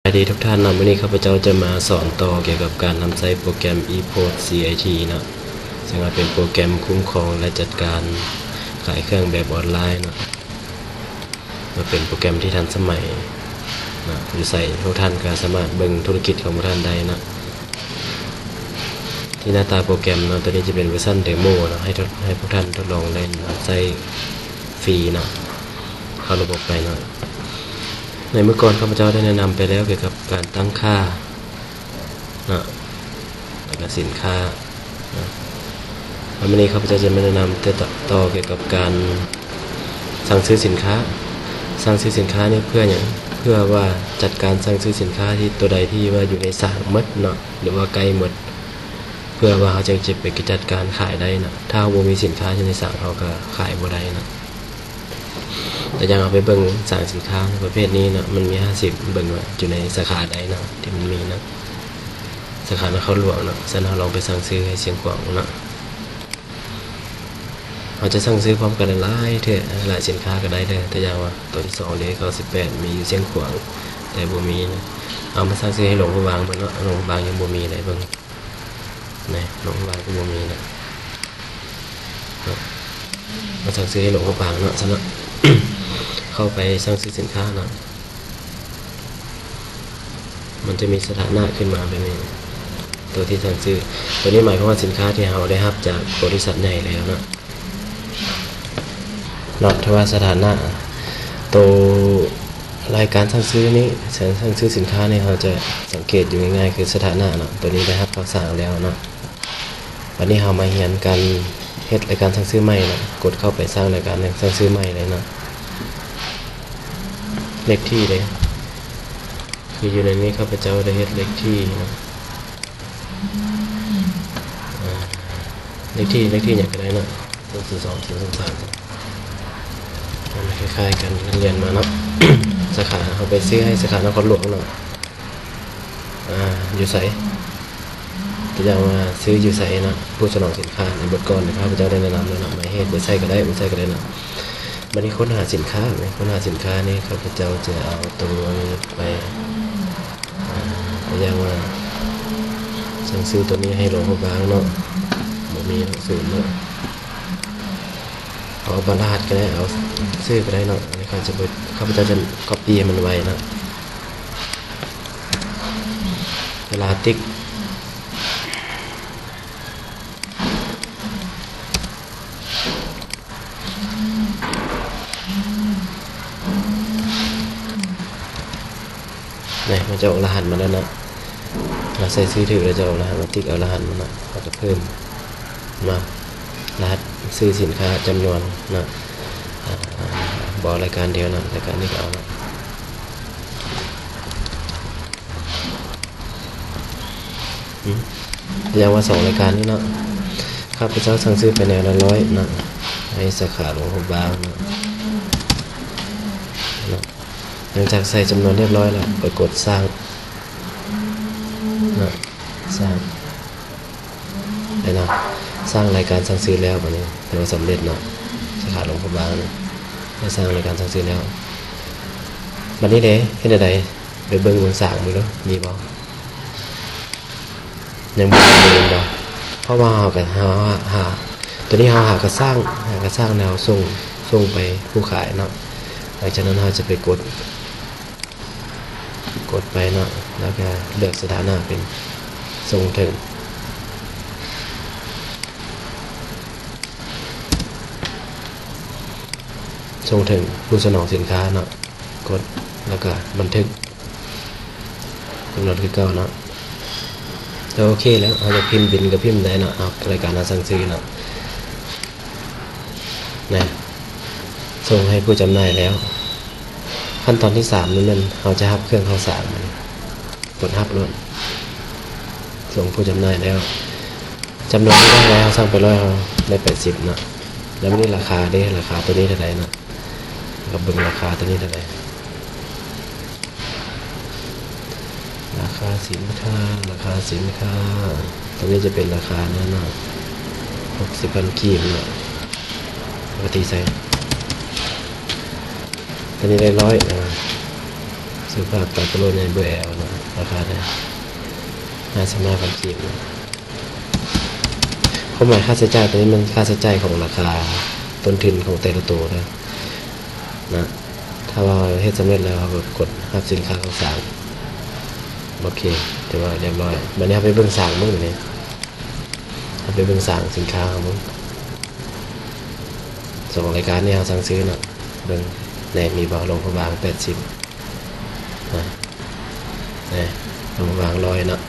ສະບາຍດີທຸກທ່ານເນາະ, ມື້ນີ້ຂ້າພະເຈົ້າຈະມາສອນຕໍ່ກ່ຽວກັບການນຳໃຊ້ໂປຣແກຣມ ePort CIT ເນາະ, ເຊິ່ງວ່າເປັນໂປຣແກຣມຄຸ້ມຄອງ ແລະ ຈັດການຂາຍເຄື່ອງແບບອອນລາຍເນາະ. ມັນເປັນໂປຣແກຣມທີ່ທັນສະໄໝເນາະ, ຢູ່ໃສພວກທ່ານກໍສາມາດເບິ່ງທຸລະກິດຂອງພວກທ່ານໄດ້ເນາະ. ທີ່ໜ້າຕາໂປຣແກຣມເນາະ, ຕົວນີ້ຈະເປັນເວີຊັນເດໂມເນາະ, ໃຫ້ທົດ ໃຫ້ພວກທ່ານທົດລອງໄດ້ເນາະ, ໃຊ້ຟຣີເນາະ, ເຂົ້າລະບົບໄປເນາະ. ໃນມື້ກ່ອນຂ້າພະເຈົ້າໄດ້ແນະນຳໄປແລ້ວກ່ຽວກັບການຕັ້ງຄ່າເນາະ ແລ້ວກໍສິນຄ້າເນາະ. ແລ້ວມື້ນີ້ຂ້າພະເຈົ້າຈະມາແນະນຳຕໍ່ກ່ຽວກັບການສັ່ງຊື້ສິນຄ້າ. ສັ່ງຊື້ສິນຄ້ານີ້ເພື່ອຫຍັງ? ເພື່ອວ່າຈັດການສັ່ງຊື້ສິນຄ້າທີ່ ຕົວໃດທີ່ວ່າຢູ່ໃນສາງໝົດເນາະ ຫຼືວ່າໃກ້ໝົດ, ເພື່ອວ່າເຮົາຈັ່ງຈະໄປຈັດການຂາຍໄດ້ເນາະ. ຖ້າເຮົາບໍ່ມີສິນຄ້າຢູ່ໃນສາງ ເຮົາກໍຂາຍບໍ່ໄດ້ເນາະ. ຕົວຢ່າງເຮົາໄປເບິ່ງສາງສິນຄ້າປະເພດນີ້ເນາະ, ມັນມີຫ້າສິບ ເບິ່ງວ່າຢູ່ໃນສາຂາໃດເນາະ ທີ່ມັນມີເນາະ, ສາຂານະຄອນຫຼວງເນາະ. ຊັ້ນເຮົາລອງໄປສັ່ງຊື້ໃຫ້ຊຽງຂວາງເນາະ. ເຮົາຈະສັ່ງຊື້ພ້ອມກັນຫຼາຍເທື່ອ ຫຼາຍສິນຄ້າກໍໄດ້ເດີ. ຕົວຢ່າງວ່າຕົວທີສອງເດ ເກົ້າສິບແປດ ມີຢູ່ຊຽງຂວາງ ແຕ່ບໍ່ມີນະ. ເອົາມາສັ່ງຊື້ໃຫ້ຫຼວງພະບາງເບິ່ງເນາະ, ຫຼວງພະບາງຍັງບໍ່ມີເລີຍ ເບິ່ງ ນີ້ ຫຼວງພະບາງກໍບໍ່ມີນະ. ມາສັ່ງຊື້ໃຫ້ຫຼວງພະບາງເນາະ ຊັ້ນເນາະ, ເຂົ້າໄປສັ່ງຊື້ສິນຄ້າເນາະ. ມັນຈະມີສະຖານະຂຶ້ນມາແບບນີ້ ຕົວທີ່ສັ່ງຊື້. ຕົວນີ້ໝາຍຄວາມວ່າສິນຄ້າທີ່ເຮົາໄດ້ຮັບຈາກບໍລິສັດໃຫຍ່ແລ້ວເນາະ ເນາະ. ຖ້າວ່າສະຖານະ ໂຕລາຍການສັ່ງຊື້ນີ້ ການສັ່ງຊື້ສິນຄ້ານີ້ ເຮົາຈະສັງເກດຢູ່ງ່າຍໆ ຄືສະຖານະເນາະ, ຕົວນີ້ໄດ້ຮັບຄຳສັ່ງແລ້ວເນາະ. ບັດນີ້ເຮົາມາຮຽນການເຮັດລາຍການສັ່ງຊື້ໃໝ່ເນາະ, ກົດເຂົ້າໄປສ້າງລາຍການສັ່ງຊື້ໃໝ່ເລີຍເນາະ. ເລກທີ່ເດ້ ຄືຢູ່ໃນນີ້ຂ້າພະເຈົ້າໄດ້ເຮັດເລກທີ່ເນາະ, ເລກທີ່ ເລກທີ່ຫຍັງກໍໄດ້ເນາະ, ສູນສອງ ສູນສາມ ມັນຄ້າຍໆກັນ ຮຽນມາເນາະ. ສາຂາ ເຮົາໄປຊື້ໃຫ້ສາຂານະຄອນຫຼວງເນາະ. ອ່າ ຢູ່ໃສ? ຕົວຢ່າງວ່າຊື້ຢູ່ໃສເນາະ, ຜູ້ສະໜອງສິນຄ້າໃນບົດກ່ອນ ຂ້າພະເຈົ້າໄດ້ແນະນຳແລ້ວເນາະ, ໝາຍເຫດ ເວັບໄຊກໍໄດ້ ເວັບໄຊກໍໄດ້ເນາະ. ບັດນີ້ຄົ້ນຫາສິນຄ້າ ຄົ້ນຫາສິນຄ້ານີ້ ຂ້າພະເຈົ້າຈະເອົາຕົວນີ້ໄປ ອ່າ ຕົວຢ່າງວ່າ ສັ່ງຊື້ຕົວນີ້ໃຫ້ຫຼວງພະບາງເນາະ, ບໍ່ມີເນາະ ສູນເນາະ. ເອົາບັດລະຫັດກໍໄດ້ ເອົາຊື່ກໍໄດ້ເນາະ. ອັນນີ້ຂ້າພະເຈົ້າຈະ ຂ້າພະເຈົ້າຈະກັອບປີ້ໃຫ້ມັນໄວເນາະ. ເວລາຕິກ ນີ້ ມັນຈະອອກລະຫັດມາແລ້ວເນາະ. ເຮົາໃສ່ຊື່ຖືກແລ້ວຈະອອກລະຫັດມາ, ຕິກເອົາລະຫັດມາເນາະ, ເຮົາກໍເພີ່ມມາ ລະຫັດຊື້ສິນຄ້າຈຳນວນເນາະ. ອ່າ ບໍ່ລາຍການດຽວເນາະ, ລາຍການນີ້ກໍເອົາເນາະ. ອືມ ຢ່າງວ່າສອງລາຍການນີ້ເນາະ, ຂ້າພະເຈົ້າສັ່ງຊື້ໄປແນວລະຮ້ອຍເນາະ ໃຫ້ສາຂາຫຼວງພະບາງເນາະ. ເນາະ ຫຼັງຈາກໃສ່ຈຳນວນຮຽບຮ້ອຍແລ້ວ ໄປກົດສ້າງເນາະ, ສ້າງ ເຫັນເນາະ ສ້າງລາຍການສັ່ງຊື້ແລ້ວ. ບັດນີ້ຖືວ່າສຳເລັດເນາະ, ສາຂາຫຼວງພະບາງນີ້ໄດ້ສ້າງລາຍການສັ່ງຊື້ແລ້ວ. ບັດນີ້ເດ້ ເຮັດແນວໃດ? ໄປເບິ່ງເບື້ອງຊ້າຍເບິ່ງດູ ມີບໍ່? ຍັງບໍ່ມີແມ່ນບໍ່? ເພາະວ່າເຮົາກໍ ເຮົາຫາ ຕົວນີ້ເຮົາຫາກະສ້າງ ຫາກະສ້າງແລ້ວສົ່ງ ສົ່ງໄປຜູ້ຂາຍເນາະ. ຫຼັງຈາກນັ້ນເຮົາຈະໄປກົດ ກົດໄປເນາະ ແລ້ວກະເລືອກສະຖານະເປັນສົ່ງເຖິງ ສົ່ງເຖິງຜູ້ສະໜອງສິນຄ້າເນາະ. ກົດ ແລ້ວກະບັນທຶກ ກຳນົດຄືເກົ່າເນາະ. ໂອເຄແລ້ວ ເຮົາຢາກພິມບິນກໍພິມໄດ້ເນາະ, ເອົາລາຍການເຮົາສັ່ງຊື້ເນາະ ນະ ສົ່ງໃຫ້ຜູ້ຈຳໜ່າຍແລ້ວ. ຂັ້ນຕອນທີສາມນີ້ແມ່ນເຮົາຈະຮັບເຄື່ອງເຂົ້າສານ, ກົດຮັບໂລດ. ສົ່ງຜູ້ຈຳໜ່າຍແລ້ວ ຈຳນວນທີ່ເທົ່າໃດ ເຮົາສັ່ງໄປຮ້ອຍ ເຮົາໄດ້ແປດສິບເນາະ. ແລ້ວບັດນີ້ລາຄາເດ້ ລາຄາຕົວນີ້ເທົ່າໃດເນາະ? ເຮົາເບິ່ງລາຄາຕົວນີ້ເທົ່າໃດ? ລາຄາສິນຄ້າ ລາຄາສິນຄ້າ ຕົວນີ້ຈະເປັນລາຄາແນ່ນອນ ຫົກສິບພັນກີບເນາະ. ເຮົາກໍຕີໃສ່ ຕົວນີ້ໄດ້ຮ້ອຍ ອ່າ ສ ຄືພາບຕາໂຕໂລໃຫຍ່ເບີແອວເນາະ ລາຄາເທົ່າໃດ? ຫ້າສິບຫ້າພັນກີບເນາະ. ຄວາມໝາຍຄ່າໃຊ້ຈ່າຍຕົວນີ້ແມ່ນຄ່າໃຊ້ຈ່າຍຂອງລາຄາຕົ້ນທຶນຂອງແຕ່ລະໂຕເດີນະ. ຖ້າວ່າເຮັດສຳເລັດແລ້ວ ເຮົາກໍກົດຮັບສິນຄ້າເຂົ້າສາງ. ໂອເຄ ຖືວ່າຮຽບຮ້ອຍ. ບາດນີ້ເຮົາໄປເບິ່ງສາງເບິ່ງບາດນີ້. ເຮົາໄປເບິ່ງສາງສິນຄ້າເຮົາເບິ່ງ. ສອງລາຍການນີ້ເຮົາສັ່ງຊື້ເນາະ. ເບິ່ງແນ່ ມີບໍ່? ຫຼວງພະບາງ ແປດສິບ ນະ ແນ່ ຫຼວງພະບາງ ຮ້ອຍເນາະ.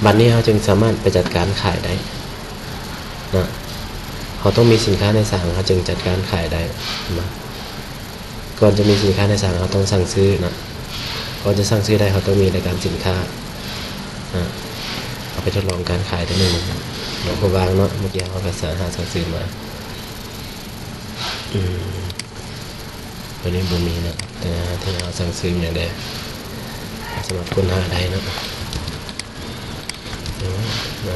ບາດນີ້ເຮົາຈຶ່ງສາມາດໄປຈັດການຂາຍໄດ້ເນາະ. ເຮົາຕ້ອງມີສິນຄ້າໃນສາງ ເຮົາຈຶ່ງຈັດການຂາຍໄດ້ເນາະ. ກ່ອນຈະມີສິນຄ້າໃນສາງ ເຮົາຕ້ອງສັ່ງຊື້ເນາະ. ກ່ອນຈະສັ່ງຊື້ໄດ້ ເຮົາຕ້ອງມີລາຍການສິນຄ້ານະ. ເຮົາໄປທົດລອງການຂາຍຕົວໜຶ່ງ ຫຼວງພະບາງເນາະ. ເມື່ອກີ້ເຮົາກໍຫາສັ່ງຊື້ມາ. ອືມ ຕົວນີ້ບໍ່ມີເນາະ ແຕ່ທີ່ເຮົາສັ່ງຊື້ຫຍັງແດ່ ສາມາດຄົ້ນຫາໄດ້ເນາະ. ເອີ ມາ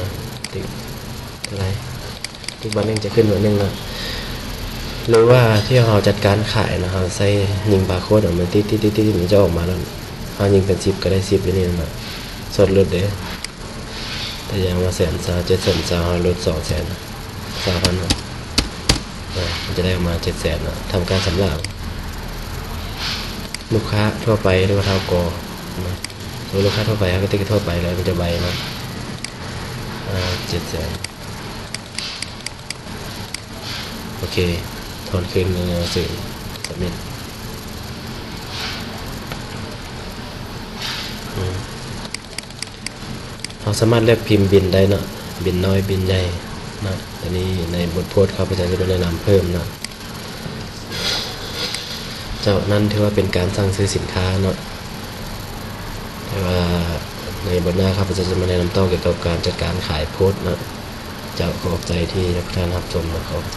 ຕິກເທົ່າໃດ? ອີກບາດໜຶ່ງຈະຂຶ້ນບາດໜຶ່ງເນາະ. ຫຼືວ່າທີ່ເຮົາຈັດການຂາຍເນາະ ເຮົາໃສ່ຍິງບາໂຄດ ມັນຕິດໆໆ ມັນຈະອອກມາໂລດ. ເຮົາຍິງເປັນສິບກໍໄດ້ສິບຢູ່ນີ້ເນາະ. ສົດໂລດເດ້. ຕົວຢ່າງວ່າ ແສນຊາວ ເຈັດແສນຊາວ ເຮົາລົດສອງແສນຊາວພັນເນາະ. ອາ ມັນຈະໄດ້ອອກມາເຈັດແສນເນາະ. ທຳການຊຳລະ ລູກຄ້າທົ່ວໄປ ຫຼືວ່າທ້າວກໍເນາະ. ສົມມຸດລູກຄ້າທົ່ວໄປ ເຮົາກໍຕິກທົ່ວໄປແລ້ວ ມັນຈະໄວເນາະ. ອາ ເຈັດແສນ. ໂອເຄ ທອນຄືນເງິນເດືອນ ເຊັນ ສຳມິດ. ອືມ ເຮົາສາມາດເລືອກພິມບິນໄດ້ເນາະ ບິນນ້ອຍ ບິນໃຫຍ່ເນາະ. ອັນນີ້ໃນບົດໂພສ ຂ້າພະເຈົ້າຈະບໍ່ແນະນຳເພີ່ມເນາະ. ເຈົ້າ ນັ້ນຖືວ່າເປັນການສັ່ງຊື້ສິນຄ້າເນາະ. ແຕ່ວ່າໃນບົດໜ້າ ຂ້າພະເຈົ້າຈະມາແນະນຳຕໍ່ກ່ຽວກັບການຈັດການຂາຍໂພສເນາະ. ເຈົ້າ ຂອບໃຈທີ່ທຸກທ່ານຮັບຊົມເນາະ. ຂອບໃຈ.